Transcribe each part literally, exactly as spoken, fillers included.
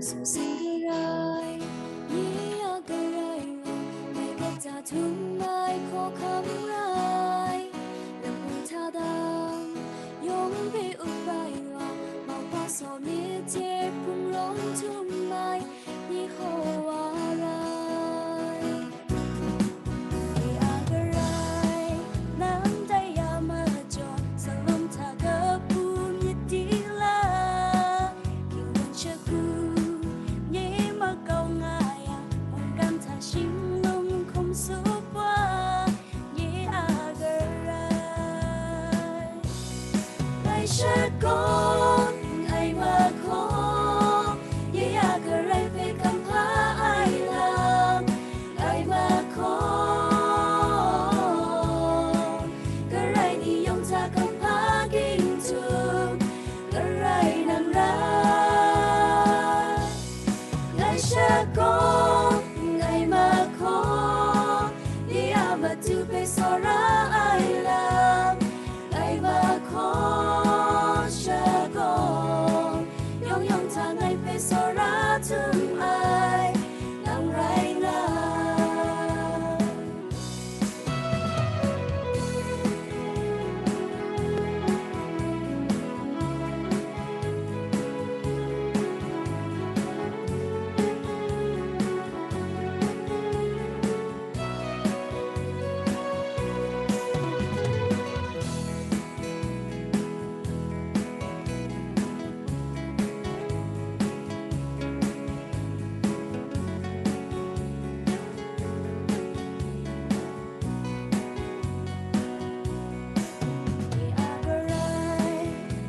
Sung sing garai, ni a garai wa, mai kata htum ai hkawhkam rai, lamu hta dang, yawng hpe up ai wa, maupa saw myit hte hpung rawng htum ai, Yehowa rai. Ni a garai, nang dai ya majaw, salum hta kapu myit di la, hkingdan shagu, nye makau nga yang, mungkan hta shinglung hkum sup wa, nye a garai. Ngai shakawn, ngai mahkaw, nye a garai hpe kamhpa ai lam, ngai mahkaw, garai ni yawng hta kamhpa ging htum, garai nang ra. Ngai shakawn, ngai mahkaw, ni a matu hpe tsawra ai lam, ngai mahkaw shakawn, yawng yawng hta ngai hpe tsawra htum ai, nang rai nga.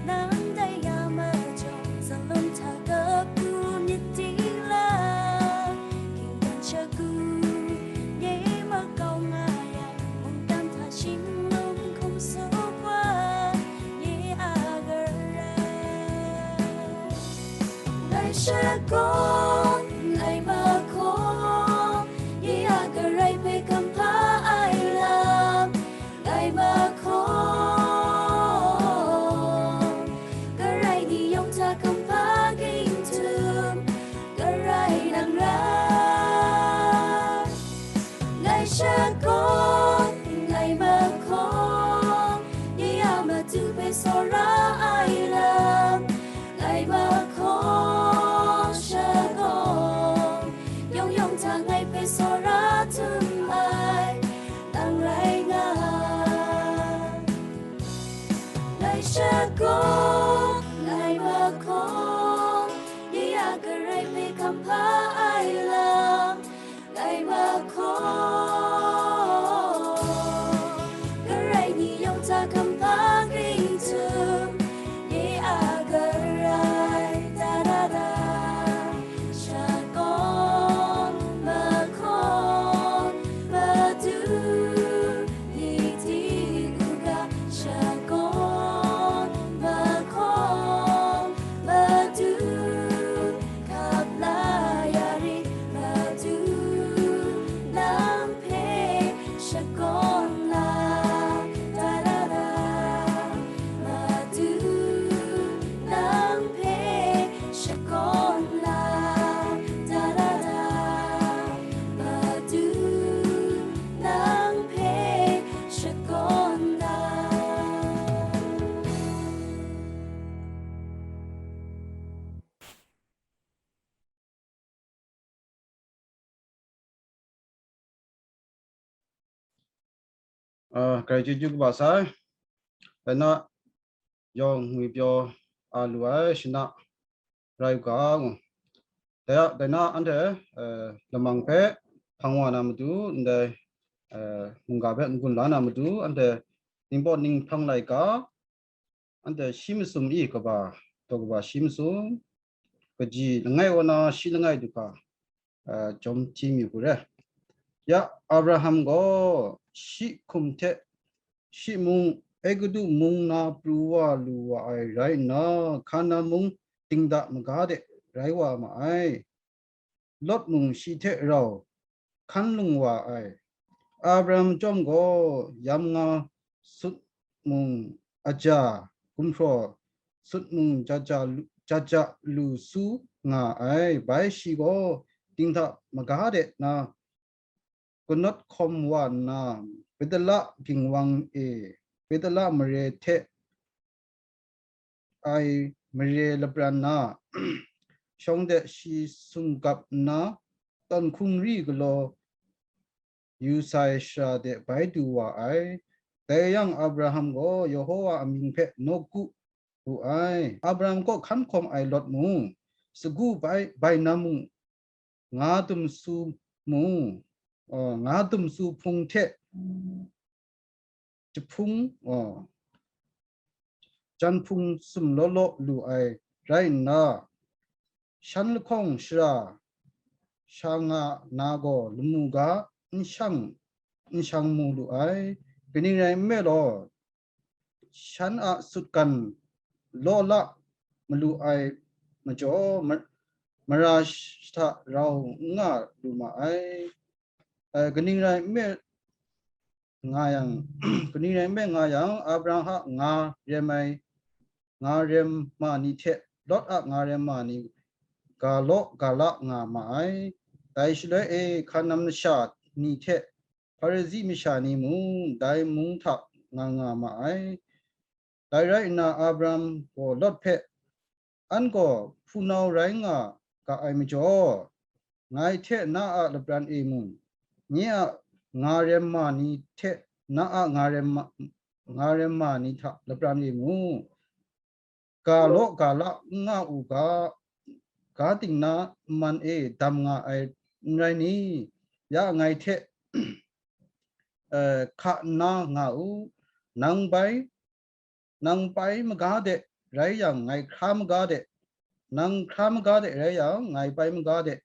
Nang dai ya majaw, salum hta kapu myit di la, hkingdan shagu, nye makau nga yang, mungkan hta shinglung hkum sup wa, nye a garai. Ngai shakawn, ngai mahkaw, nye a garai hpe kamhpa ai lam, ngai mahkaw, garai ni yawng hta kamhpa ging htum, garai nang ra. Ngai shakawn, ngai mahkaw, nye a matu hpe tsawra ai lam, ngai mahkaw shakawn, yawng yawng hta ngai hpe tsawra htum ai, nang rai nga. Ngai shakawn, ngai mahkaw, nye a garai hpe kamhpa ai lam, ngai mahkaw, garai ni yawng hta kamhpa ging htum, nye a garai, da da da, shakawn, mahkaw, madu, ni ting u ga, shakawn, mahkaw, madu, kap la ya rit, madu, nang hpe shakawn la, da da da, madu, nang hpe shakawn la, da da da, madu, nang hpe shakawn la. Ah, grai chyeju kaba sai. Dai na yawng ngwipyaw a lu ai shana rai u ga ngu. Dai a, dai na anhte, eh, lamang hpe hpang wa na matu, ndai, eh, mungga hpe n-gun la na matu, anhte ningpawt ninghpang laika, anhte shi masum i kaba, taw kaba shi masum, kaji langai wa na shi langai du hka, a, jawm hti mi hku re. Ya, Abraham gaw shi hkum hte shi mung Egutu mung na pru wa lu wa ai rai nna, Hkana mung dingda maga de rai wa ma ai. Lot mung shi hte rau hkan lung wa ai. Abraham chyawm gaw yam nga sut mung aja, gumhpraw sut mung jaja lu-, jaja lu su nga ai. Bai shi gaw dinghta maga de na kanawt hkawm wa nna, Betela ginwang e, Betela mare hte ai mare lapran na, shawng de shi sumgap nna, tawn hkungri galaw yu sai shara de bai du wa ai. Dai yang Abraham gaw Yehowa amying hpe nawku wu ai. Abraham kaw hkan hkawm ai Lot mung, sagu bai, bai na mung, nga dum su mu, uh, nga dum su hpung hte jahpung, uh, jan hpung sum law law lu ai rai nna, shan lahkawng shara sha nga na gaw lamu ga n shang, n shang mu lu ai. Kaning rai nme law, shan a sutgan law la malu ai majaw, ma-, mara shata rau n nga lu ma ai. Eh, kaning rai nme nga yang, kaning rai nme nga yang, Abraham a nga rem ai, nga rem ma ni hte Lot a nga rem ma ni ga law ga la nga ma ai. Dai shaloi e, hkan nam masha ni hte Hparizi masha ni mung dai mung hta nga nga ma ai. Dai rai nna, Abraham gaw Lot hpe, "An gaw hpunau rai nga ga ai majaw, ngai hte na a lapran e mung, nye a nga rem ma ni hte na a nga rem ma, nga rem ma ni hta lapran e mung, ga law ga la n nga u ga, ga ting na nman e dam nga ai n rai ni? Ya ngai hte, eh, hka nna nga u, nang bai, nang bai maga de rai yang, ngai hkra maga de, nang hkra maga de rai yang, ngai bai maga de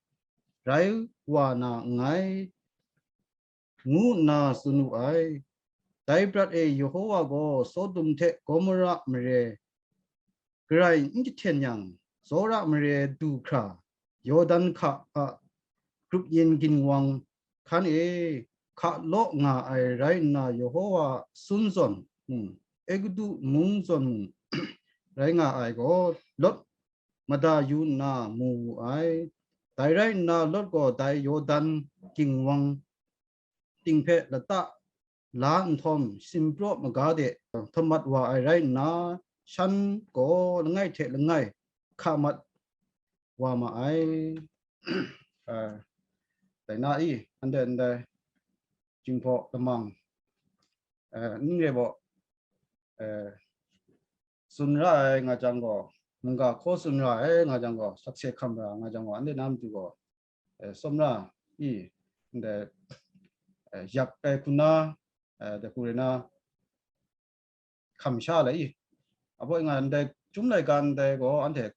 rai wa na nngai," ngu nna tsun wu ai. Dai prat e Yehowa gaw Sodom hte Gomora mare garai n jahten yang, Zora mare du hkra, Yawdan hka a grup yin ginwang hkan e hka law nga ai rai nna, Yehowa sun zawn mung, Egutu mung zawn mung rai nga ai gaw, Lot mada yu nna mu wu ai. Dai rai nna, Lot gaw dai Yawdan ginwang ting hpe lata la nhtawm, simpraw maga de htamat wa ai rai nna, shan gaw langai hte langai hka mat wa ma ai. Ah, dai na i, anhte ndai Jinghpaw lamang, eh, n re baw, eh, tsun ra ai nga jang gaw, mungga hkaw tsun ra ai nga jang gaw, sakse hkam ra nga jang gaw, anhte na matu gaw, eh, tsawm ra i, ndai, eh, yak ai hku na, eh, dai hku rai na, hkam sha lai i. Apoi nga ndai Chyum laika ndai gaw anhte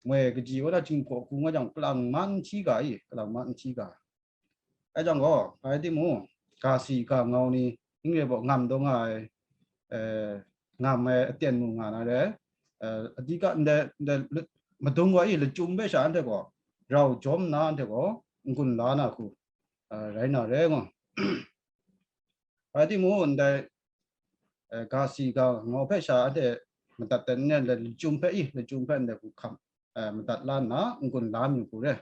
moi kaji wa na Jinghpaw hku nga jang, kalang man hti ga i, kalang man hti ga. Ai jang gaw, ngai timung, ga si ga ngau ni, n re baw ngam taw nga ai, eh, ngam ai aten mu nga na re, eh, adika ndai, ndai lu-, madung wa i lachyum hpe sha anhte gaw, rau jawm nna anhte gaw, n-gun la na hku, eh, rai na re nga. Rai timung, ndai, eh, ga si ga ngau hpe sha anhte madat dat nna, lachyum hpe i, lachyum hpe ndai hku hkam, eh, madat la nna, n-gun la mi hku re.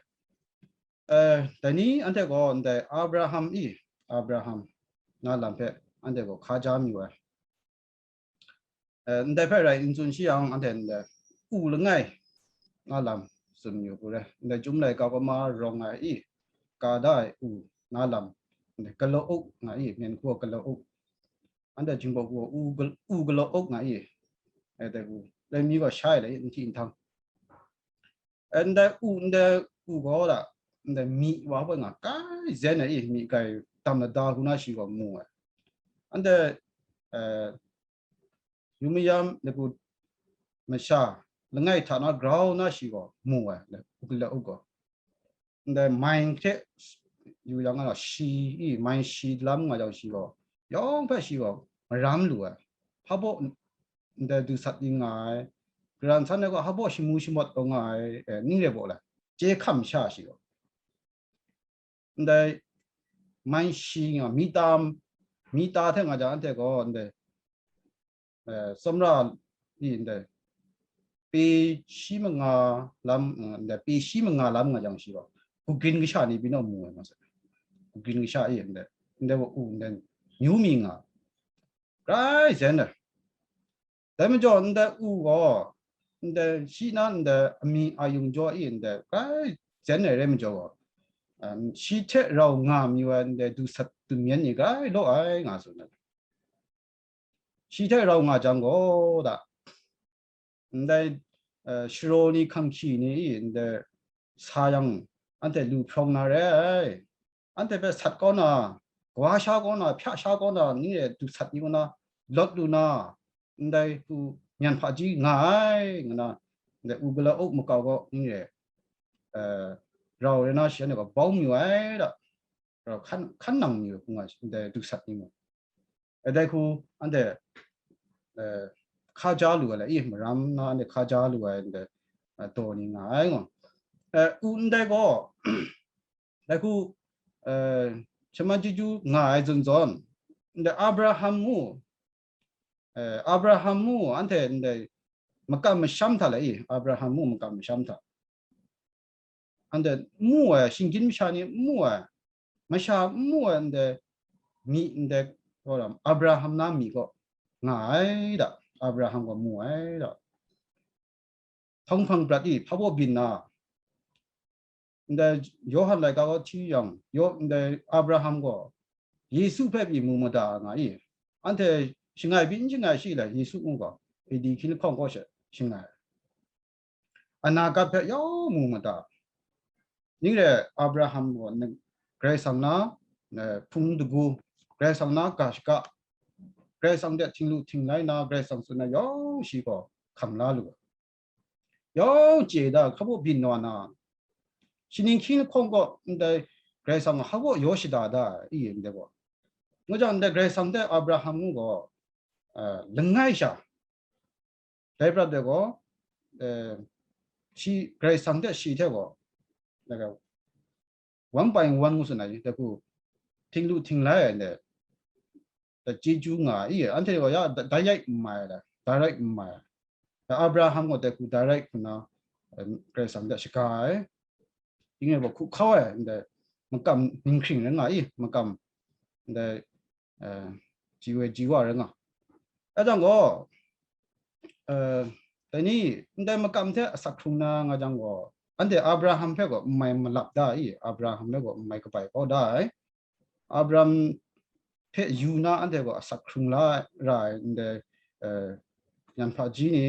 Eh, dai ni anhte gaw ndai Abraham i, Abraham na lam hpe anhte gaw hka ja mi ai. Eh, ndai hpe rai n tsun shi yang, anhte ndai u langai na lam tsun yu hku re. Ndai Chyum laika gaw ma rawng ai i, ka da ai u na lam, ndai galaw-uk nga i, myen hku gaw galaw-uk. Anhte Jinghpaw hku gaw u gal-, u galaw-uk nga i, eh, dai u, dai mi gaw shai lai, n hti n htang. Eh, ndai u, ndai u gaw la, ndai mi wa hpoi nga kai zen ai i, mi kai dam lada hku na shi gaw mu ai. Anhte, eh, yu mayam, dai hku masha langai hta na grau na shi gaw mu ai, dai u galaw-uk gaw. Ndai mai hte yu yang gaw shi i, mai shi lam nga jang shi gaw, yawng hpe shi gaw maram lu ai. Hpa baw ndai du sat ning nga ai, karan san ai gaw hpa baw shamu shamawt taw nga ai, eh, ning re baw lai, chye hkam sha shi gaw. Ndai mai shi nga, mita, mita hte nga jang anhte gaw ndai, eh, tsawmra i ndai, pe shi manga lam, mm, ndai pe shi manga lam nga jang shi gaw, gugrin kasha ni byin naw mu ai ma sai. Gugrin kasha e ndai, ndai wa u ndai nyu mi nga. Grai zen ai. Dai majaw ndai u gaw, ndai shi na ndai amying ayung jaw e ndai grai zen ai rai majaw gaw, um, shi hte rau nga mi wa ndai du sat du myen ni grai law ai nga tsun ai. Shi hte rau nga jang gaw da, ndai, eh, sharaw ni hkang hkyi ni e ndai sa yang, anhte lu hprawng na re ai. Anhte hpe sat kau na, kawa sha kau na, hpya sha kau na, ni e du sat ni kau na, lawt lu na, ndai hku nyan hpaji nga ai, ngu na, ndai u gala uk makau gaw, ni e, eh, rau rai na, shi anhte gaw bau mayu ai da, rau hkan, hkan nang mayu, ngu nga, ndai du sat ni mung. E dai hku, anhte, eh, hka ja lu ai la i, maram na anhte hka ja lu ai, ndai, eh, daw ni nga ai, ngu. Eh, u ndai gaw, dai hku, eh, shaman chyeju nga ai zawn zawn, ndai Abraham mu, eh, Abraham mu, anhte ndai makam masham hta la i, Abraham mu makam masham hta. Anhte mu ai, shinggyim masha ni mu ai, masha mu ai, ndai myi, ndai, Abraham na myi gaw nga ai da, Abraham gaw mu ai da. Htawng hpang prat i, hpa baw byin na, ndai Yawhan laika gaw hti yang, yo, ndai Abraham gaw Yesu hpe pyi mu mada nga i, anhte shangai byin shangai shi le, Yesu ngu gaw, A D hkying lahkawng kaw she shangai. Anakat hpe yawng mu mada. Ning re Abraham gaw, Karai Kasang na, eh, hpung dagu, Karai Kasang na ga shaka, Karai Kasang de htinglu htinglai na, Karai Kasang tsun ai yawng shi gaw hkam la lu ai. Yawng chye da, hka baw byin wa na, shaning hkying lahkawng gaw ndai Karai Kasang hka baw yaw shada da, i ndai gaw. Ngu jang, ndai Karai Kasang hte Abraham gaw, eh, langai sha, dai prat de gaw, eh, shi Karai Kasang hte shi hte gaw, one by one ngu tsun ai, dai hku htinglu htinglai ai ndai, dai chyeju nga ai, anhte gaw ya da-, dai rai n mai ai, dai rai n mai ai. Dai Abraham gaw dai hku dai rai hku na, eh, Karai Kasang hte shaga ai. Ning e gaw hku hkau ai, ndai makam ninghkring rai nga i, makam ndai, eh, ji woi ji wa rai nga. Dai jang gaw, eh, dai ni, ndai makam hte asak hkrung na nga jang gaw, anhte Abraham hpe gaw n mai malap da i, Abraham hpe gaw n mai kabai kau da ai. Abraham hpe yu na anhte gaw asak hkrung la ra ai ndai, eh, nyan hpaji ni,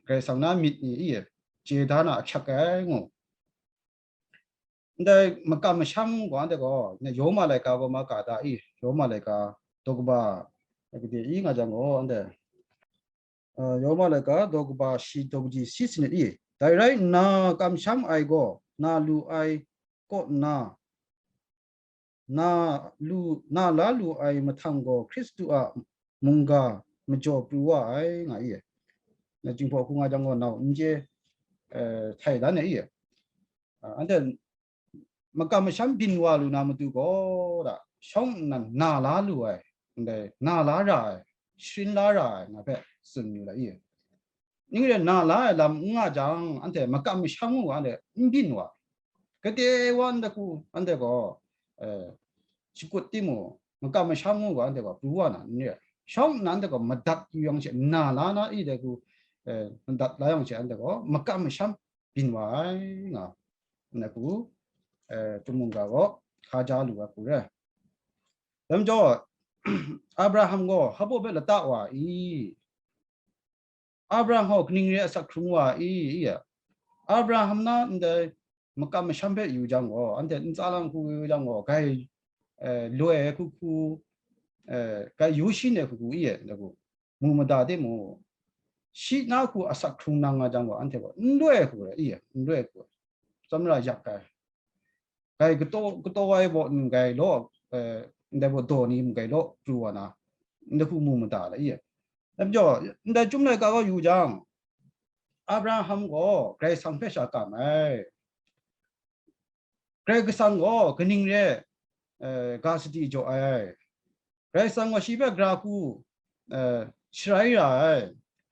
Karai Kasang na myit ni i chye da na ahkyak ai ngu. Ndai makam masham gaw anhte gaw, Roma laika gaw ma ka da i, Roma laika daw kaba, gade i nga jang gaw, anhte, eh, Roma laika daw kaba shi daw kaji shi sanit i, dai rai nna, kamsham ai gaw na lu ai kaw nna, na lu, na la lu ai mahtang gaw Hkristu a mungga majaw pru wa ai, nga i. Na Jinghpaw hku nga jang gaw nau n chye, eh, htai dan ai i. Ah, anhte makam masham byin wa lu na matu gaw, da, shawng nnan na la lu ai, ndai na la ra ai, sharin la ra ai, nga hpe tsun yu la i. Ning re na la ai lam n nga jang, anhte makam masham ngu anhte n byin wa. Gade wa ndai hku anhte gaw, eh, shakut timung, makam masham ngu gaw anhte gaw pru wa na n re. Shawng nna anhte gaw madat yu yang she, na la na i dai hku, eh, madat la yang she, anhte gaw makam masham byin wa ai nga, ndai hku, eh, Chyum mungga gaw hka ja lu ai hku re. Dai majaw, Abraham gaw hpa baw hpe lata wa i? Abraham gaw kaning re asak hkrung wa i? I ya, Abraham na ndai makam masham hpe yu jang gaw, anhte ntsa lang hku yu jang gaw, grai, eh, loi ai hku hku, eh, grai yu shin ai hku hku i e, ndai hku mu mada de mu. Shi na hku asak hkrung nang nga jang gaw, anhte gaw n loi ai hku rai i e, n loi ai hku rai. Tsawmra yak ai. Grai kataw, kataw ai baw n grai law, eh, ndai baw daw ni n grai law pru wa na, ndai hku mu mada la i e. Dai majaw, ndai Chyum laika gaw yu jang, Abraham gaw Karai Kasang hpe sha kam ai. Karai Kasang gaw kaning re, eh, ga sadi jaw ai. Karai Kasang gaw shi hpe gara hku, eh, sharai ra ai.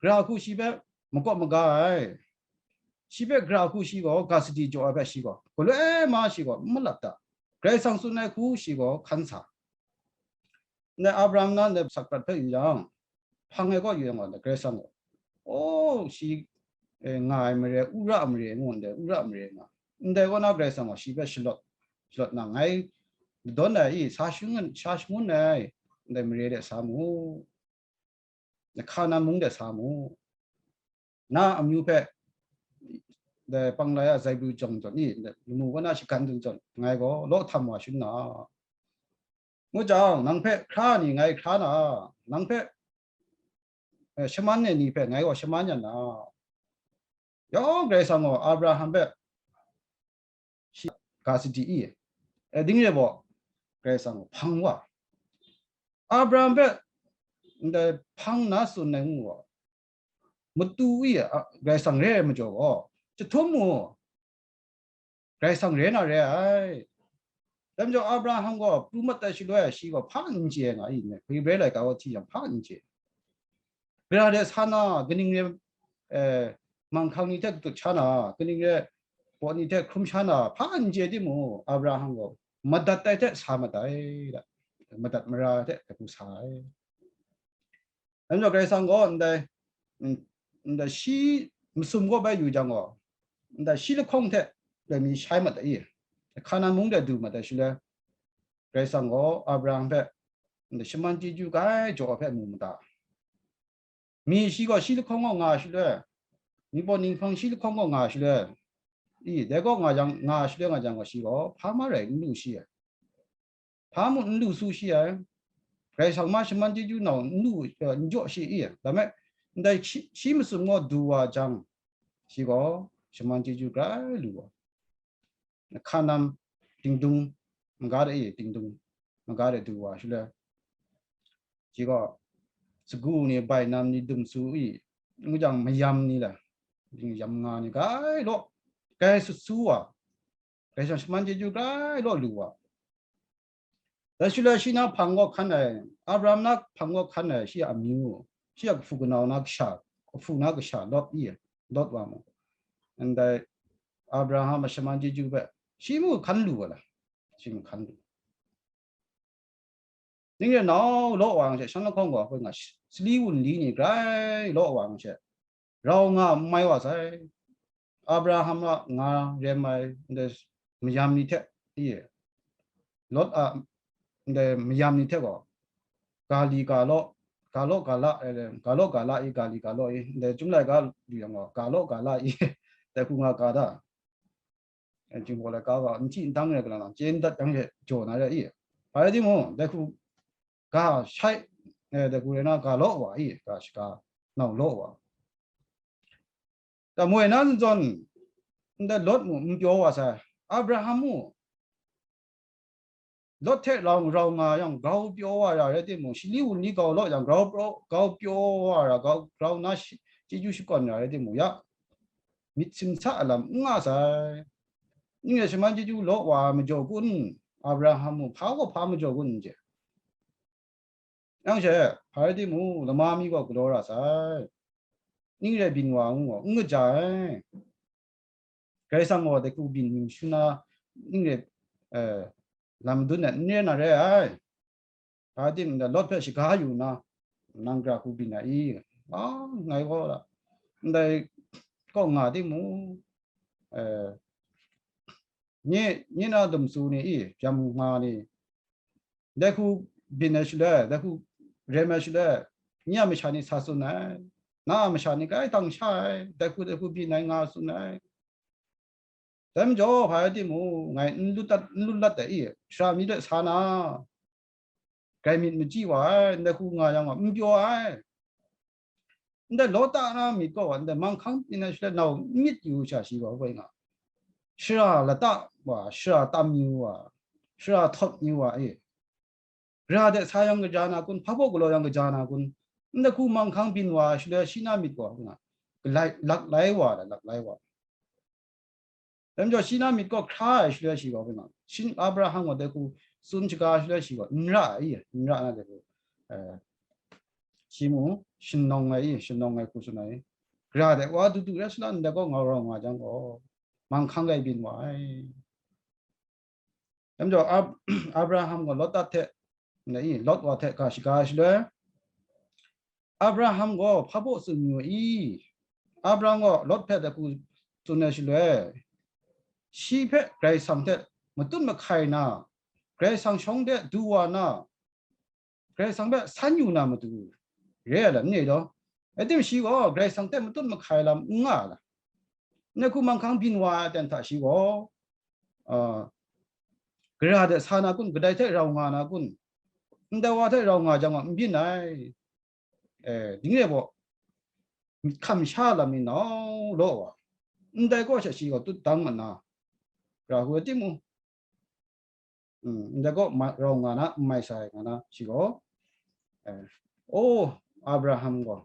Gara hku shi hpe makawp maga ai. shi hpe gara hku shi gaw ga sadi jaw ai hpe shi gaw, galoi ma shi gaw n malat ta. Karai Kasang tsun ai hku shi gaw hkan sa. Ndai Abraham na ndai sakrat hpe yu yang, hpang ai kaw yu yang gaw, ndai Karai Kasang gaw, oh, shi, eh, nga ai mare, Ura mare ngu ndai, Ura mare nga. Ndai kaw na Karai Kasang gaw shi hpe shalawt, shalawt na, ngai dawn ai i, sa shangun, sa shangun ai, ndai mare de sa mu. Hkanan mung de sa mu. Na amyu hpe, dai Panglai a Zebru jang zawn i, lamu kaw na shagan dun zawn, ngai gaw law htam wa shangun na. Ngu jang, nang hpe hkra ni ngai hkra na, nang hpe, eh, shaman ai ni hpe ngai gaw shaman yan na. Yawng Karai Kasang gaw Abraham hpe shi ga sadi i, eh, ding re baw, Karai Kasang gaw hpang wa. Abraham hpe ndai hpang na tsun ai ngu gaw, matu i, a, Karai Kasang re ai majaw gaw, chyahtum mu, Karai Kasang re na re ai. Dai majaw Abraham gaw pru mat ai shaloi, shi gaw hpa n chye nga i, Hkribre laika gaw hti yang hpa n chye. Gara de sa na, kaning re, eh, manghkang ni hte katut sha na, kaning re baw ni hte hkrum sha na, hpa n chye timung, Abraham gaw madat ai hte sa mat ai, madat mara hte hku sa ai. Dai majaw Karai Kasang gaw ndai, mm, ndai shi masum kaw bai yu jang gaw, ndai shi lahkawng hte dai mi shai mat ai, Hkanan mung de du mat ai shaloi, Karai Kasang gaw Abraham hpe ndai shaman chyeju grai jaw ai hpe mu mada. Mi shi gaw shi lahkawng gaw nga shaloi, mi baw ninghpang shi lahkawng gaw nga shaloi, i, dai gaw nga jang, nga shaloi nga jang gaw shi gaw hpa ma rai n lu shi ai. Hpa mung n lu su shi ai. Karai Kasang ma shaman chyeju nau n lu, eh, n jaw shi i. Dai me, ndai shi, shi masum gaw du wa jang, shi gaw shaman chyeju grai lu wa. Hkanan dingdung maga de i, dingdung maga de du wa shaloi, shi gaw sagu ni, bainam ni, dumsu i, ngu jang mayam ni la, yam nga ni grai law, grai sut su wa, Karai Kasang shaman chyeju grai law lu wa. Dai shaloi shi na hpang kaw hkan ai, Abraham na hpang kaw hkan ai shi a amyu, shi a kahpu kanau na kasha, kahpu na kasha Lot i, Lot wa mu. Ndai Abraham a shaman chyeju hpe shi mung hkan lu wa la, shi mung hkan lu. Ning re nau law wa yang she, shan lahkawng gaw hpe nga, sali wunli ni grai law wa yang she, rau nga n mai wa sai. Abraham a nga rem ai ndai mayam ni hte, i, Lot a ndai mayam ni hte gaw, ga li ga law, ga law ga la, eh, ga law ga la i, ga li ga law i, ndai Chyum laika lu yang gaw, ga law ga la i, dai hku nga ga da. Eh, Jinghpaw laika gaw n hti n dang ai galang lang, chye n dat yang she jaw na re i. Rai timung, dai hku ga shai, eh, dai hku rai na ga law wa i, ga shaga nau law wa. Dai moi na zawn, ndai Lot mung n pyaw wa sai, Abraham mung, Lot hte rau, rau nga yang, grau pyaw wa ra rai timung, sali wunli gau law yang, grau pyaw, grau pyaw wa ra, grau, grau na shi, chyeju shakawn ra rai timung, ya myit simsa a lam n nga sai. Ning re shaman chyeju law wa majaw kun, Abraham mung hpa gaw hpa majaw kun n chye. Yang she, hpa rai timung, lama mi gaw galaw ra sai. Ning re byin wa ngu gaw, n kaja ai. Karai Kasang gaw dai hku byin yu shu na, ning re, eh, lam dun ai n re na re ai. Hpa tim, ndai Lot hpe shaga yu na, nang gara hku byin ai i? A, ngai gaw la, ndai kaw nga timung, eh, nye, nye na dumsu ni i, yam nga ni, dai hku byin ai shaloi, dai hku rem ai shaloi, nye a masha ni sa tsun ai, na a masha ni grai dang sha ai, dai hku, dai hku byin ai nga tsun ai. Dai majaw, hpa rai timung, ngai n lut dat, n lut lat ai i, sara mi de sa na, grai myit machyi wa ai, ndai hku nga yang gaw, n pyaw ai. Ndai Lawta na myit gaw, ndai manghkang pyi na shaloi nau n myit yu sha shi gaw, woi nga. Shara lata wa, shara tam yu wa, shara htawt yu wa e. Gara de sa yang kaja na kun, hpa baw galaw yang kaja na kun, ndai hku manghkang byin wa shaloi shi na myit gaw, nga, galai, lak lai wa, lak lai wa. Dai majaw shi na myit gaw hkra ai shaloi shi gaw, nga, shin Abraham gaw dai hku tsun shaga shaloi shi gaw, n ra ai, n ra na dai hku, eh, shi mung shanawng ai, shanawng ai hku tsun ai. Gara de wa du du rai sala ndai gaw ngau rau nga jang gaw, manghkang rai byin wa ai. Dam jaw, Ab-, Abraham gaw Lot hte, na i, Lot wa hte ga shaga ai shaloi, Abraham gaw hpa baw tsun mayu i? Abraham gaw Lot hpe dai hku tsun ai shaloi, shi hpe Karai Kasang hte matut mahkai na, Karai Kasang shawng de du wa na, Karai Kasang hpe san yu na matu re ai lam ni law, rai tim shi gaw Karai Kasang hte matut mahkai lam n nga ai la. Ndai hku manghkang byin wa ai aten hta shi gaw, a, gara de sa na kun, kadai hte rau nga na kun, ndai wa hte rau nga jang gaw n byin ai. E, ding re gaw, hkam sha lam ni nau law wa, ndai kaw sha shi gaw tut dang ma na, ra hu ai timung, mm, ndai gaw ma-, rau nga na, n mai sai nga na, shi gaw, eh, o, Abraham gaw,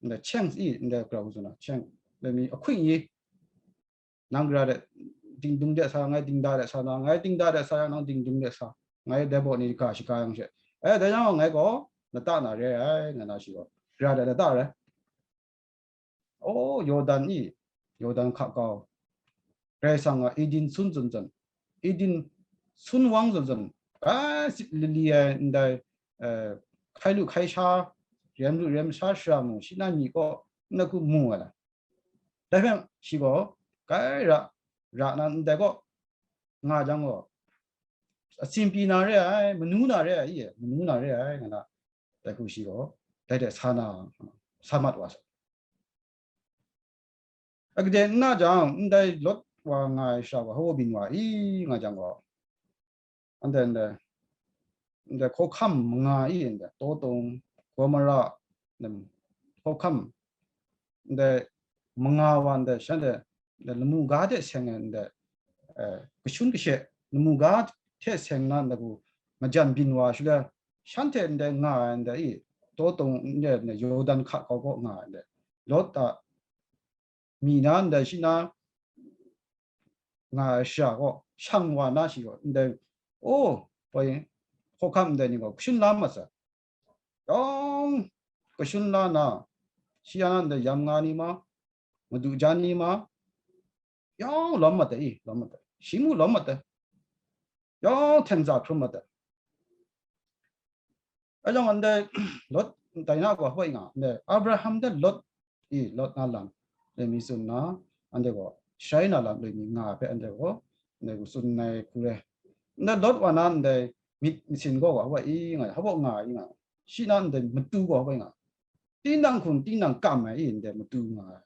ndai cheng i, ndai grau zun na, cheng, ndai mi ahkui i, nang gara de, dingdung de sa, ngai dingda de sa na, ngai dingda de sa yang, nang dingdung de sa, ngai dai baw ni ga shaga yang she, eh, dai yang ngai gaw, lata na re ai, nga na shi gaw, gara de lata re. O, Yawdan i, Yawdan hka kau, Karai Kasang a Eden sun zun zun, Eden sun wang zun zun, bai sit lili ai ndai, eh, hkai lu hkai sha, rem lu rem sha shara mung, shi na myi kaw, n na hku mu ai la. Dai hpe shi gaw, kai ra, ra na ndai kaw, nga jang gaw, atsin pyi na re ai, manu na re ai, i, manu na re ai, nga na, dai hku shi gaw, dai de sa na, sa mat wa sa. Akade n na jang, ndai Lot wa nga ai sha wa, hpaw byin wa i, nga jang gaw, ndai, ndai, ndai hkawhkam manga i, ndai Tawtawng, Gomora, ndai hkawhkam, ndai manga wa ndai shanhte, ndai lamu ga hte seng ai ndai, eh, kashun kashe, lamu ga hte seng na ndai hku majan byin wa shaloi, shanhte ndai nga ai ndai i, Tawtawng ndai, ndai Yawdan hka kau kaw nga ai ndai, Lot a myi na ndai shi na nga ai shara gaw, shang wa na shi gaw, ndai, o, hkawhkam ndai ni gaw, kashun la mat sai. Yawng kashun la na, shi ya na ndai yam nga ni ma, madu jan ni ma, yawng lawm mat ai, lawm mat ai. Shi mu lawm mat ai. Yawng hten za hkrum mat ai. Anhte gaw ndai Lot, dai na gaw hpaw nga, ndai Abraham de Lot i, Lot na lam loi mi tsun na, anhte gaw shai na lam loi mi nga hpe anhte gaw, ndai gaw tsun ai hku re. Ndai Lot wa na ndai myit masin gaw wa hpaw i nga, hpaw nga i nga, shi na ndai matu gaw hpaw nga, tinang hkum tinang kam ai i, ndai matu nga ai.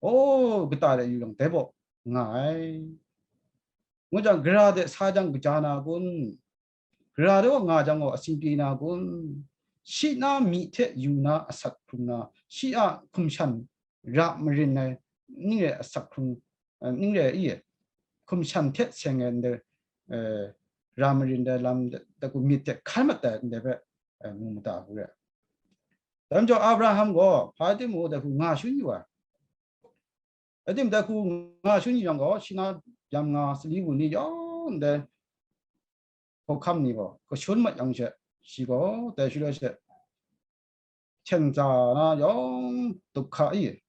O, kata de yu yang dai baw nga ai. Ngu jang, gara de sa jang kaja na kun? Gara de wa nga jang gaw, asin pyi na kun? Shi na myi hte yu na asak hkrung na, shi a hkum shan ra marin ai, ning re asak hkrung, eh, ning re i, hkum shan hte seng ai ndai, eh, ra marin dai lam de, dai hku myit hte hkan mat ai ndai hpe, eh, mu mada hku re. Dai majaw Abraham gaw hpa timung dai hku nga shun yu ai. Rai timung, dai hku nga shun yu yang gaw, shi na yam nga sali wu ni yawng ndai hkawhkam ni gaw kashun mat yang she, shi gaw dai shaloi she, hten za na yawng duhka i,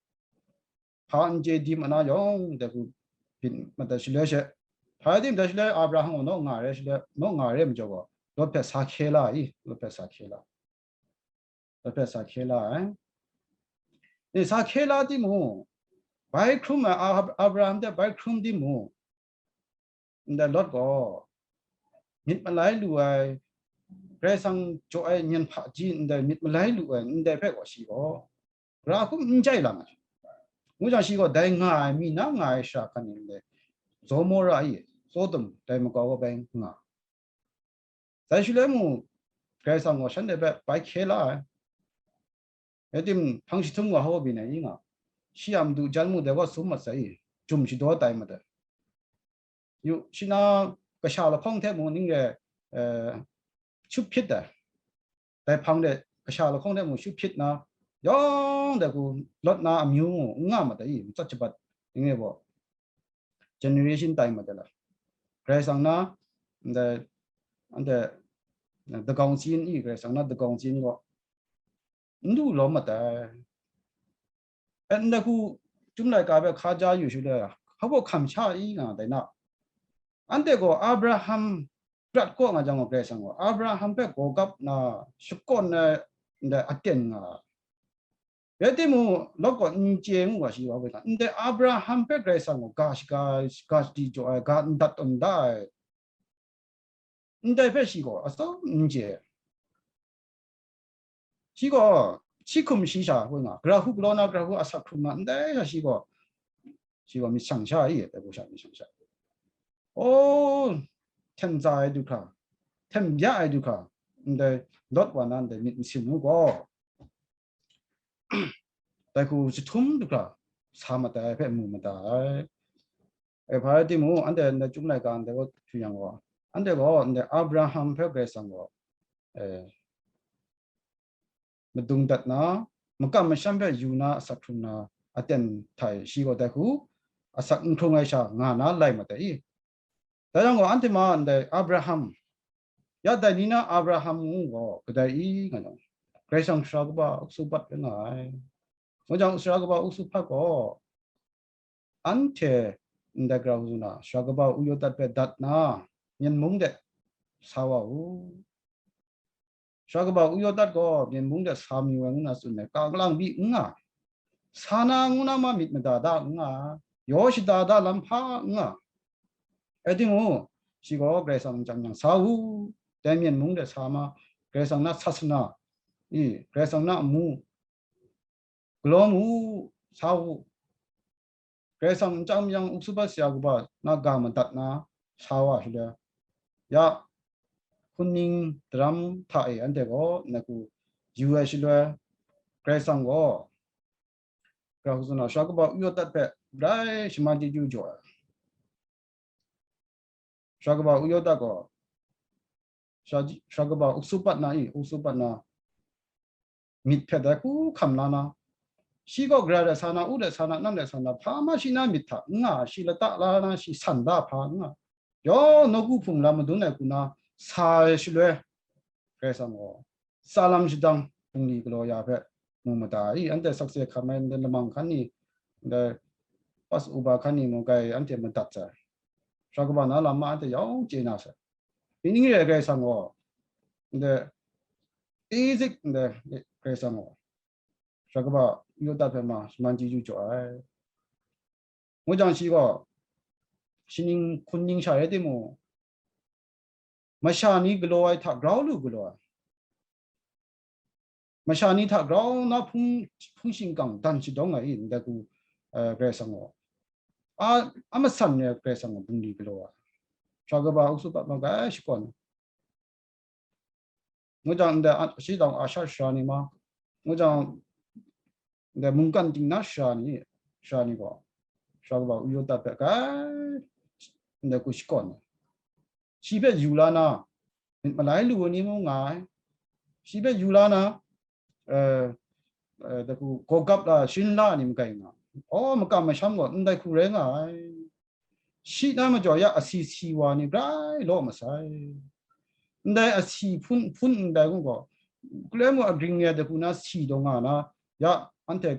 hpa n chye di ma na yawng dai hku byin mat ai shaloi she, hpa rai timung dai shaloi Abraham gaw naw nga re shaloi, naw nga re majaw gaw, Lot hpe sa hkye la i, Lot hpe sa hkye la. Lot hpe sa hkye la ai. E, sa hkye la timung, bai hkrum ai, Ab-, Abraham hte bai hkrum timung, ndai Lot gaw myit malai lu ai, Karai Kasang jaw ai nyan hpaji ndai myit malai lu ai ndai hpe gaw shi gaw, gara hkum n jai lang ai. Ngu jang, shi gaw dai nga ai, myi na nga ai shara hkan ni ndai, Gomora i, Sodom dai makau gaw bai nga. Dai shaloi mung, Karai Kasang gaw shanhte hpe bai hkye la ai. Rai timung, hpang jahtum gaw hpa byin ai i nga, shi a madu jan mung dai gaw sum mat sai i, jum shadaw tai mat ai. Yu, shi na kasha lahkawng hte mung ning re, eh, shup hpyit ai. Dai hpang de kasha lahkawng hte mung shup hpyit na, yawng dai hku Lot na amyu mung n nga mat ai i, matsat shabat ning re gaw, generation tai mat ai la. Karai Kasang na, ndai, anhte, dagawng sin i, Karai Kasang na dagawng sin gaw, n du lawm mat ai. E, ndai hku Chyum Laika hpe hka ja yu shaloi, hpa baw hkam sha i nga dai na. Anhte gaw Abraham prat kaw nga jang gaw, Karai Kasang gaw Abraham hpe gaw gap na shakawn ai ndai aten nga ai. Rai timung, Lot gaw n chye ngu ga shi wa, ndai Abraham hpe Karai Kasang gaw ga shaga, ga shadi jaw ai, ga n dat tawn da ai. Ndai hpe shi gaw atsawm n chye. Shi gaw shi hkum shi sha hpoi nga, Karai Kasang galaw na Karai Kasang asak hkrung na ndai sha shi gaw, shi gaw myit shang sha i, dai gaw sha myit shang sha. O, hten tsa ai du hkra, hten bya ai du hkra, ndai Lot wa na ndai myit masin u gaw, dai hku jahtum du hkra sa matai ai hpe mu mada ai. E, hpa rai timung, anhte ndai Chyum Laika ndai gaw hpyi yang gaw, anhte gaw ndai Abraham hpe Karai Kasang gaw, e, madung dat na, makam masham hpe yu na asak hkrung na aten hta e, shi gaw dai hku asak n hkrung ai sha nga na lai matai i. Dai yang gaw, anhte ma ndai Abraham, ya dai ni na Abraham ngu gaw kadai i nga yang, Karai Kasang sara kaba usu pat rai nga ai. Ngu jang, sara kaba usu pat gaw, anhte ndai grau zun a, sara kaba uyaw dat hpe dat na, myen mung de sa wa u. Sara kaba uyaw dat gaw myen mung de sa mayu ai ngu na tsun ai, ka lang byi n nga, sa na ngu na ma myit mada da n nga, yaw shada da lam hpa n nga. Rai timung, shi gaw Karai Kasang nchyang yang sa u, dai myen mung de sa ma, Karai Kasang na sasana, i, Karai Kasang na amu, galaw mu, sa u. Karai Kasang nchyang yang usu bat sara kaba na ga madat na sa wa shaloi, ya, hkun ning daram hta e anhte gaw ndai hku yu ai shaloi, Karai Kasang gaw, Karai Kasang na sara kaba uyaw dat hpe rai shaman chyeju jaw ai. Sara kaba uyaw dat gaw, sara, sara kaba uksu pat na i, uksu pat na myit hpe dai hku hkam la na, shi gaw gara de sa na, u de sa na, nam de sa na, hpa ma shi na myit hta n nga, shi lata la na, shi san da hpa n nga, yawng nawku hpung lam madun ai hku na sa ai shaloi, Karai Kasang gaw tsa lam shadang bungli galaw ya hpe mu mada i, anhte sakse hkam ai ndai lamang hkan ni, ndai pas uba hkan ni mung kai anhte madat sai. Sara kaba na lam ma anhte yawng chye na sai. Ning rai Karai Kasang gaw, ndai Isaac ndai Karai Kasang gaw, sara kaba uyaw dat hpe ma shaman chyeju jaw ai. Ngu jang shi gaw, shi ning hkun ning sha rai timung, masha ni galaw ai hta grau lu galaw ai, masha ni hta grau na hpung, hpung shingkang dan shadawng ai i, ndai hku, eh, Karai Kasang gaw, a, a matsan re Karai Kasang gaw bungli galaw ai. Sara kaba uksu pat ma kai shakawn. Ngu jang, ndai a, shi dang a sha sara ni ma, ngu jang, ndai mungkan ting na sara ni, sara ni gaw, sara kaba uyaw dat hpe kai, ndai hku shakawn ai. Shi hpe yu la na, myit malai lu ai ni mung nga ai. Shi hpe yu la na, eh, eh, dai hku gaw gap la, shin la ni magai nga. Aw, makam masham gaw ndai hku rai nga ai. Shi na majaw ya asi si wa ni grai law masai. Ndai asi hpun, hpun ndai hku gaw, galoi mung agring re ai dai hku na si daw nga na, ya anhte,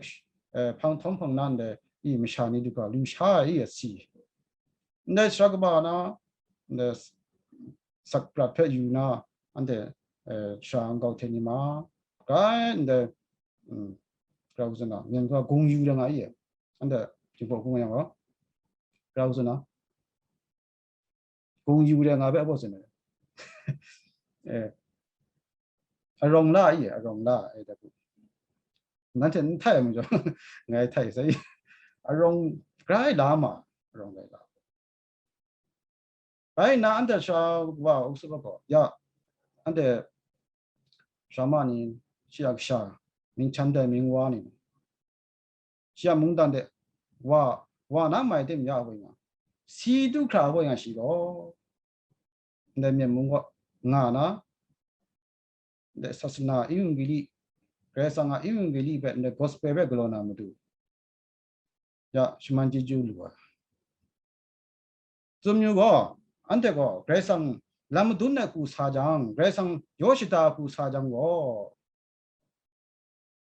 eh, hpang htawm hpang na ndai i masha ni du ga lu sha ai i asi. Ndai sara kaba na, ndai sak prat hpe yu na, anhte, eh, sara nkau hte ni ma, grai ndai, mm, grau zun na, myen hkra gung yu rai nga i, anhte Jinghpaw hpung yang gaw, grau zun na, gung yu rai nga hpe a baw tsun ai. Eh, arawng la i, arawng la ai, dai hku. Nanhte n htai ai majaw, ngai htai sai. Arawng grai la ma, arawng grai la. Bai nna anhte sara wa uksu gaw, ya, anhte sara ma ni, shi a kasha, ming htan dai ming wa ni, shi a mungdan de wa, wa na mai tim ya hpoi nga, si du hkra hpoi nga shi gaw, ndai myen mung gaw nga na, ndai sasana Evangeli, Karai Kasang a Evangeli hpe, ndai gospel hpe galaw na matu, ya, shaman chyeju lu ai. Tsun yu gaw, anhte gaw Karai Kasang lam madun ai hku sa jang, Karai Kasang yaw shada hku sa jang gaw,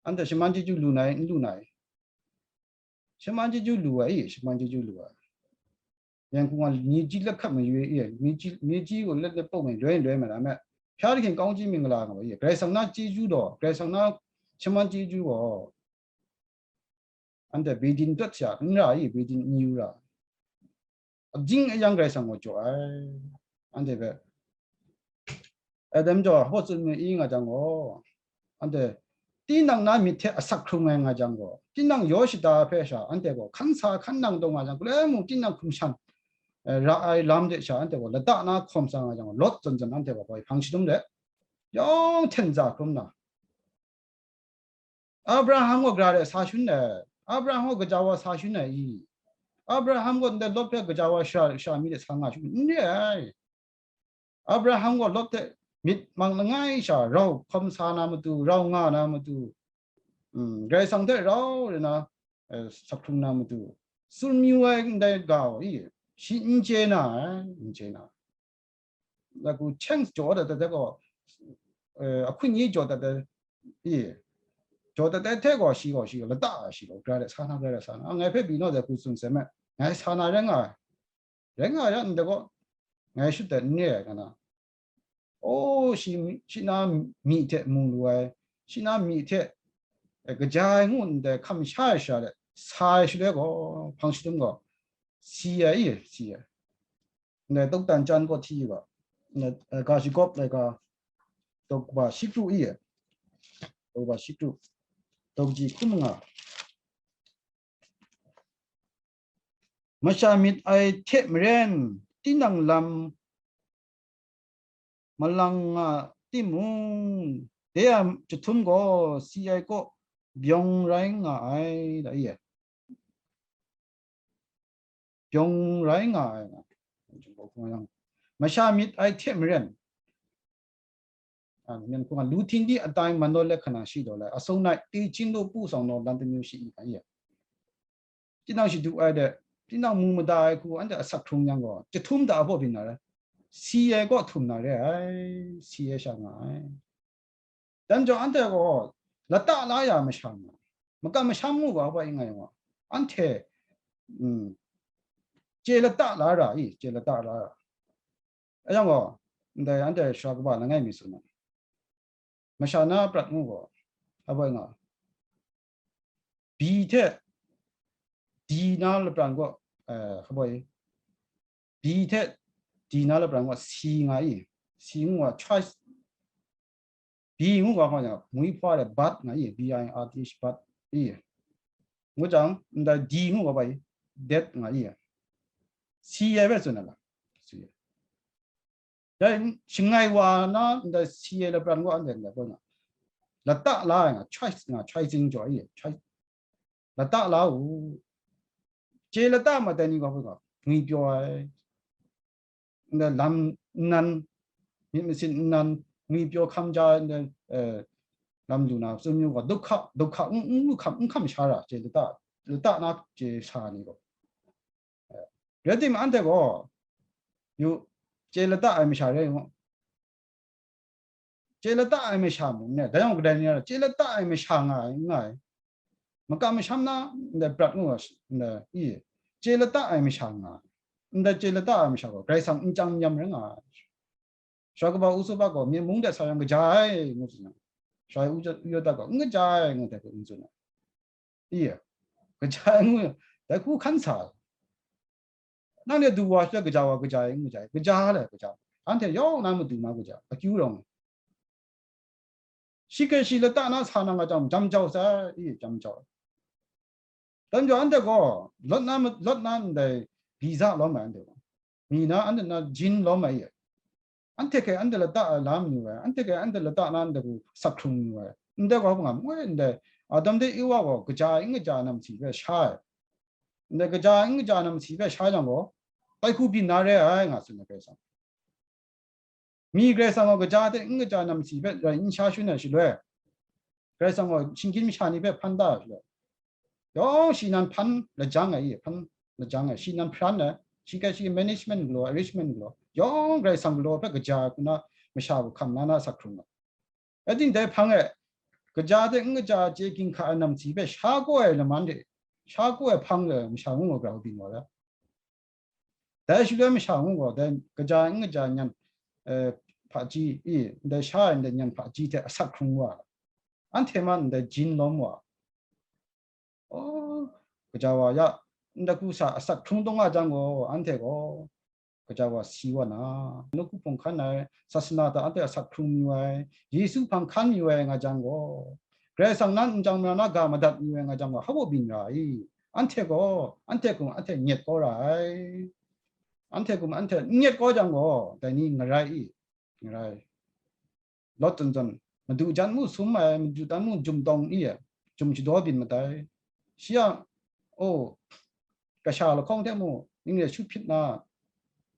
anhte shaman chyeju lu nai, n lu nai? Shaman chyeju lu ai, shaman chyeju lu ai. Yang hku nga ni ji la hkap mayu e, ni ji, ni ji gaw let let pok mai loi loi ma na me. Hpya hkin kawng ji ming la nga ba ye. Karai Kasang na chyeju daw, Karai Kasang na shaman chyeju gaw. Anhte Beijing dat sha, n ra i, Beijing n yu ra. Ajing ayang Karai Kasang gaw jaw ai. Anhte hpe Adam jaw hpaw tsun mu i nga jang gaw, anhte tinang na myit hte asak hkrung ai nga jang gaw, tinang yaw shada hpe sha anhte gaw hkan sa hkan nang taw nga jang, galoi mung tinang hkum shan, eh, ra ai lam de sha anhte gaw lata na hkawm sa nga jang gaw, Lot zawn zawn anhte gaw hpang shadum de, yawng hten za hkrum na, Abraham gaw gara de sa shun ai, Abraham gaw gaja wa sa shun ai i? Abraham gaw ndai Lot hpe gaja wa sha, sha mi de sa nga shun n re ai. Abraham gaw Lot hte myit mang langai sha rau hkawm sa na matu, rau nga na matu, mm, Karai Kasang hte rau re na, eh, sak hkrung na matu, tsun mayu ai ndai ga gaw i, shi n chye na ai, n chye na ai. Lagu cheng jaw dat dat gaw, eh, ahkun ni jaw dat dat, i, jaw dat dat hte gaw shi gaw shi gaw lata shi gaw, gara de sa na, gara de sa na, ngai hpe byi naw dai hku tsun sai me, ngai sa na rai nga ai, rai nga ai, ndai gaw, ngai shut dat n re ai, nga na. O, shi, shi na myi hte mu lu ai, shi na myi hte, eh, kaja ai ngu ndai hkam sha ai sha de sa ai shaloi gaw, hpang shadum gaw, si ai, i, si ai. Ndai tawk dan chan kaw hti ga, ndai, eh, ga shagawp ai ga, tawk ba shi kru i, tawk ba shi kru, tawk ji hkum nga. Masha myit ai hte maren, tinang lam malang nga timung, de a jahtum gaw si ai kaw byawng rai nga ai, da i e. Byawng rai nga ai nga. Masha myit ai hte maren, a, nyan hku nga, lu ting di atai man law let hkana shi daw lai, asung nai ti chin lu pu sawng naw lan tamyu shi i nga ye. Tinang shadu ai de, tinang mu mada ai hku anhte asak hkrung yang gaw, jahtum da a baw byin na rai, si ai kaw htum na re ai, si ai sha nga ai. Dan jaw anhte gaw lata la ya masha nga, makam masham ngu ga hpa i nga yang gaw, anhte, mm, chye lata la ra i, chye lata la ra. Ayang gaw, ndai anhte sara kaba langai mi tsun ai. Masha na prat ngu gaw, hpa nga, bi hte di na lapran gaw, eh, hpa, bi hte di na lapran gaw si nga i, si ngu gaw, choice, bi ngu ga hkawng jang, ngwi hpa de bat nga i, B I R T H, bat i. Ngu jang, ndai di ngu ga bai, det nga i. Si ai bai tsun ai la. Si ai. Dai shangai wa na, ndai si ai lapran gaw anhte ndai gaw na. Lata la ai nga, choice nga, choicing jaw i, choi-, lata la u. Chye lata ma tai ni gaw hpa nga, ngwi pyaw ai. Ndai lam nnan, myit masin nnan, ngwi pyaw hkam ja ai ndai, eh, lam lu na, tsun yu gaw, dukha, dukha, n, n lu hkam, n hkam sha ra, chye lata, lata na chye sha ni gaw. Eh, rai timung, anhte gaw, yu, chye lata ai masha rai ngu. Chye lata ai masha mung ne, dai yawng kadai ni na, chye lata ai masha nga ai, n nga ai. Makam masham na, ndai prat ngu ai, ndai i, chye lata ai masha nga ai. Ndai chye lata ai masha gaw, Karai Kasang n chyam n yam rai nga ai. Sara kaba u Tsuba gaw, myen mung de sa yang kaja ai, ngu tsun ai. Sara u, u Yuda gaw, n kaja ai, ngu dai hku n tsun ai. Iya, kaja ai ngu, dai hku hkan sa ai. Nang de du wa shi kaja wa kaja ai, n kaja ai, kaja le kaja. Anhte yawng na madu na kaja, akyu rawng. Shi hkrai shi lata na sa na nga jam, jam jau sai, i, jam jau. Dan jau anhte gaw, Lot na ma-, Lot na ndai visa lawm ai anhte gaw. Mi na anhte na jin lawm ai i. Anhte hkrai anhte lata ai lam yu ai, anhte hkrai anhte lata na ndai hku sak hkrung yu ai. Ndai gaw hpa nga, moi ndai Adam de Ewa gaw kaja ai, n kaja ai namsi hpe sha ai. Ndai kaja ai, n kaja ai namsi hpe sha yang gaw, tai hku byin na re ai, nga tsun ai Karai Kasang. Mi Karai Kasang gaw kaja hte n kaja namsi hpe rai n sha shun ai shaloi, Karai Kasang gaw shinggyim masha ni hpe hpan da ai shaloi, yawng shi nan hpan lajang ai, hpan lajang ai, shi nan hparan ai, shi hkrai shi management galaw, arrangement galaw, yawng Karai Kasang galaw hpe kaja ai hku na masha hku hkam na na sak hkrung ai. Rai timung, dai hpang e, kaja hte n kaja chye ginhka ai namsi hpe sha kau ai laman hte, sha ku ai hpang de masha ngu gaw grau byin wa la. Dai shaloi masha ngu gaw, dai kaja n kaja nyan, eh, hpaji, i, ndai sha ai ndai nyan hpaji hte asak hkrung wa, anhte man ndai jin lawm wa. Oh, kaja wa ya, ndai hku sa asak hkrung taw nga jang gaw, anhte gaw kaja wa si wa na, nawku hpung hkan ai, sasana hta anhte asak hkrung mayu ai, Yesu hpang hkan mayu ai nga jang gaw, Karai Kasang nan n jang mara na ga madat mayu ai nga jang gaw, hpa baw byin ra i? Anhte gaw, anhte hkum anhte nyet kau ra ai. Anhte hkum anhte n nyet kau jang gaw, dai ni n rai i? N rai. Lawt zawn zawn, madu jan mu sum ai, madu jan mu jum tawng i ai, jum shadaw byin madai. Shi a, oh, kasha lahkawng hte mu, ning re shu hpyit na,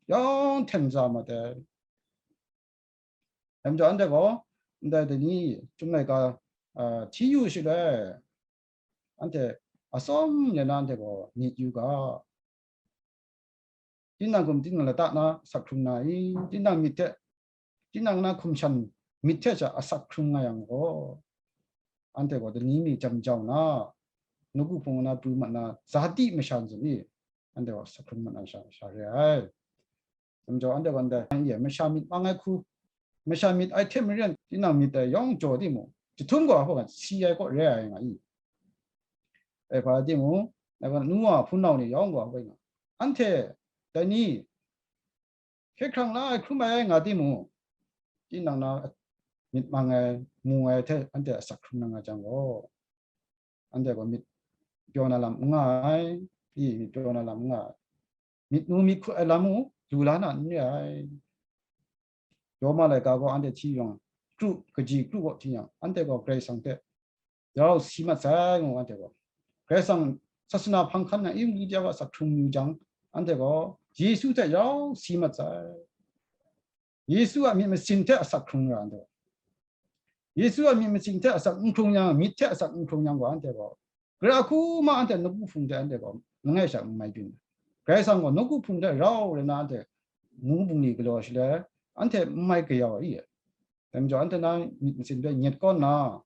yawng hten za madai. Dai majaw anhte gaw, ndai dai ni, Chyum laika, ah, hti yu shaloi, anhte atsawm ya na anhte gaw myit yu ga. Tinang hkum tinang lata na asak hkrung na i? Tinang myit hte, tinang na hkum shan myit hte sha asak hkrung nga yang gaw, anhte gaw dani mi jam jau na, nawku hpung na pru mat na, zati masha ntsun i? Anhte gaw asak hkrung mat na sha, sha re ai. Dai majaw anhte gaw ndai, i, masha myit mang ai hku, masha myit ai hte maren, tinang myit ai yawng jaw timung, jahtum gaw hpa si ai kaw re ai nga i? E, hpa timung, dai gaw nu wa hpunau ni yawng gaw hpa nga, anhte dai ni hkye hkrang la ai, hkrum ai nga timung, tinang na myit mang ai, mu ai hte anhte asak hkrung na nga jang gaw, anhte gaw myit pyaw na lam n nga ai, i, myit pyaw na lam n nga ai. Myit nu myit hkut ai lam mung lu la na n re ai. Roma laika gaw anhte hti yang, kru, kaji kru gaw hti yang, anhte gaw Karai Kasang hte rau si mat sai ngu, anhte gaw Karai Kasang sasana hpang hkan na i, mali de wa asak hkrung yu jang, anhte gaw Yesu hte rau si mat sai. Yesu a myit masin hte asak hkrung ra ntu, Yesu a myit masin hte asak n hkrung yang, myit hte asak n hkrung yang gaw, anhte gaw, gara hku ma anhte nawku hpung hte anhte gaw langai sha n mai byin. Karai Kasang gaw nawku hpung hte rau rai na anhte mu bungli galaw shaloi, anhte n mai kayau ai. Dai majaw, anhte na myit masin hpe nyet kaw nna,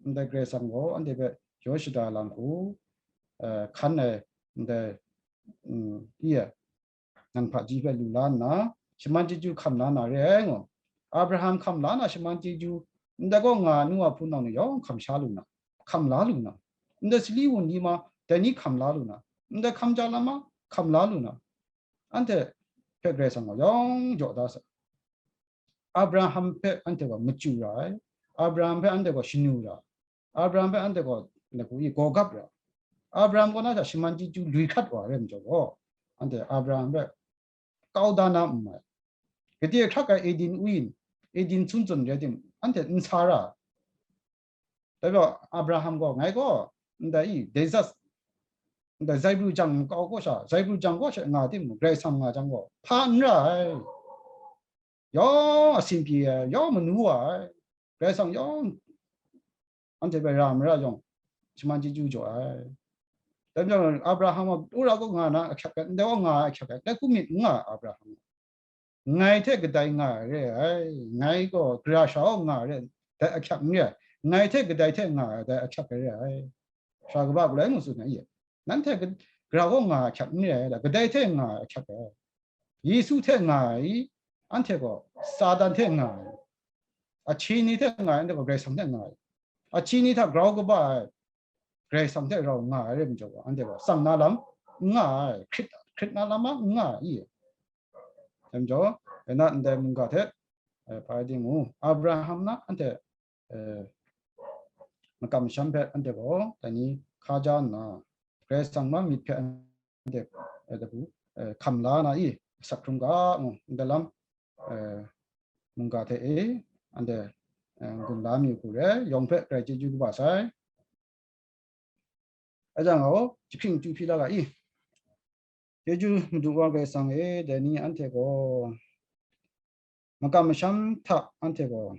ndai Karai Kasang gaw anhte hpe jaw shada lam hku, eh, hkan ai ndai, mm, i ai, nang hpaji hpe lu la nna, shaman chyeju hkam la na re ai ngu. Abraham hkam la na shaman chyeju, ndai gaw nga nu wa hpunau ni yawng hkam sha lu na, hkam la lu na, ndai sali wunli ma, dai ni hkam la lu na, ndai hkam ja lam ma, hkam la lu na, anhte hpe Karai Kasang gaw yawng jaw da sa. Abraham hpe anhte gaw machyu ra ai, Abraham hpe anhte gaw shanu ra ai, Abraham hpe anhte gaw lagu i gawgap ra ai. Abraham kaw na hta shaman chyeju lui hkat wa ai rai majaw gaw, anhte Abraham hpe kau da na n mai. Gade hkrak ai Eden wi, Eden sun tsun rai timung, anhte n sa ra ai. Dai gaw Abraham gaw, ngai gaw ndai i, desert, ndai zaibru jang kau kaw sha, zaibru jang kaw sha nga timung, Karai Kasang nga jang gaw, hpa n ra ai. Yawng a sinpyi ai, yawng manu wa ai, Karai Kasang yawng anhte hpe ra mara yawng, shaman chyeju jaw ai. Dai majaw Abraham a, wora kaw nga na ahkyak ai, ndai kaw nga ai ahkyak ai, dai hku myit n nga ai Abraham. Ngai hte kadai nga ai re ai, ngai gaw gara sha kaw nga ai re, dai ahkyak n re ai, ngai hte kadai hte nga ai, dai ahkyak ai re ai. Sara kaba galoi mung tsun ai, nanhte ga-, gara kaw nga ai ahkyak n re ai, kadai hte nga ai ahkyak ai. Yesu hte nga ai, anhte gaw Satan hte nga ai, ahkying ni hte nga ai, anhte gaw Karai Kasang hte nga ai, ahkying ni hta grau kaba ai, Karai Kasang hte rau nga ai rai majaw, anhte gaw tsang na lam n nga ai, hkrit, hkrit na lam a n nga ai, i. Dai majaw, dai na ndai mungga hte, eh, hpa rai timung, Abraham na anhte, eh, makam masham hpe anhte gaw dai ni hkaja nna, Karai Kasang ma myit hpe anhte, eh, dabu, eh, hkam la na i, asak hkrung ga ngu, ndai lam, eh, mungga hte e, anhte, eh, n-gun la mi hku re, yawng hpe grai chyeju kaba sai. Aja nga gaw, jahpring chyu hpyi la ga i. Chyeju Madu wa Karai Kasang e, dai ni anhte gaw, makam masham hta anhte gaw,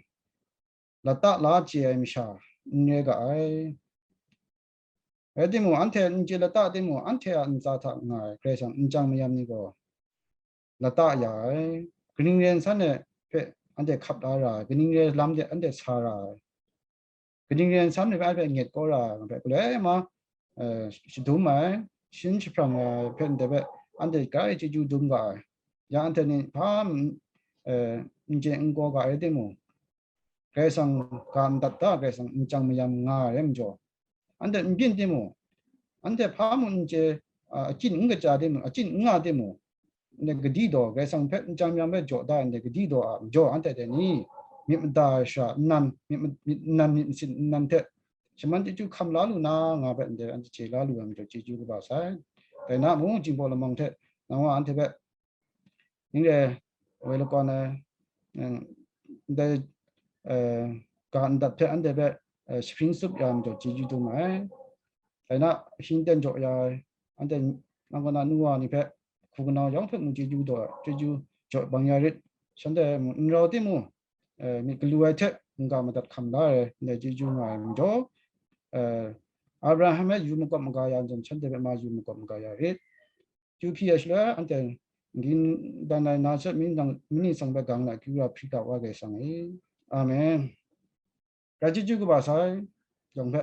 lata la chye ai masha n re ga ai. Rai timung, anhte n chye lata timung, anhte a ntsa hta nga ai Karai Kasang n chyang mayam ni gaw lata ya ai. Kaning re nsan e hpe anhte hkap la ra ai, kaning re lam de anhte sa ra ai, kaning re nsan e hpe anhte nyet kau ra ai, hpe galoi ma, eh, shadum ai, shin shaphrang ai hpe ndai hpe anhte grai chyeju dum ga ai. Ya anhte ni hpa n-, eh, n chye n gaw ga ai timung, Karai Kasang ga n dat da, Karai Kasang n chyam mayam nga ai rai majaw, anhte n byin timung, anhte hpa mung n chye, a, achyin n kaja timung, achyin n nga timung, ndai gadi daw, Karai Kasang hpe n chyam mayam hpe jaw da ai ndai gadi daw a majaw, anhte dai ni myit mada ai shara nnan, myit ma-, myit nnan, myit masin nnan hte shaman chyeju hkam la lu na nga hpe ndai anhte chye la lu ai majaw chyeju kaba sai. Dai na mung, Jinghpaw Lamang hte nang wa anhte hpe ning re woi lakwan ai, mm, ndai, eh, ga n dat hpe anhte hpe, eh, shahpring tsup ya ai majaw chyeju dum ai. Dai na, shingten jaw ya ai, anhte nang kaw na nu wa ni hpe, hku kanau yawng hpe mung chyeju daw ai, chyeju jaw bang ya rit. Shanhte mung n rau timung, eh, myit galu ai hte n-ga madat hkam la ai, ndai chyeju nga ai majaw, eh, Abraham hpe yu makawp maga ya ai zawn, shanhte hpe ma yu makawp maga ya rit. Chyu hpyi ai shaloi, anhte n-gun dan ai na sat, mani tsang, mani tsang hpe gang na akyu ra hpri ga wa Karai Kasang e. Amen. Grai chyeju kaba sai, yawng hpe.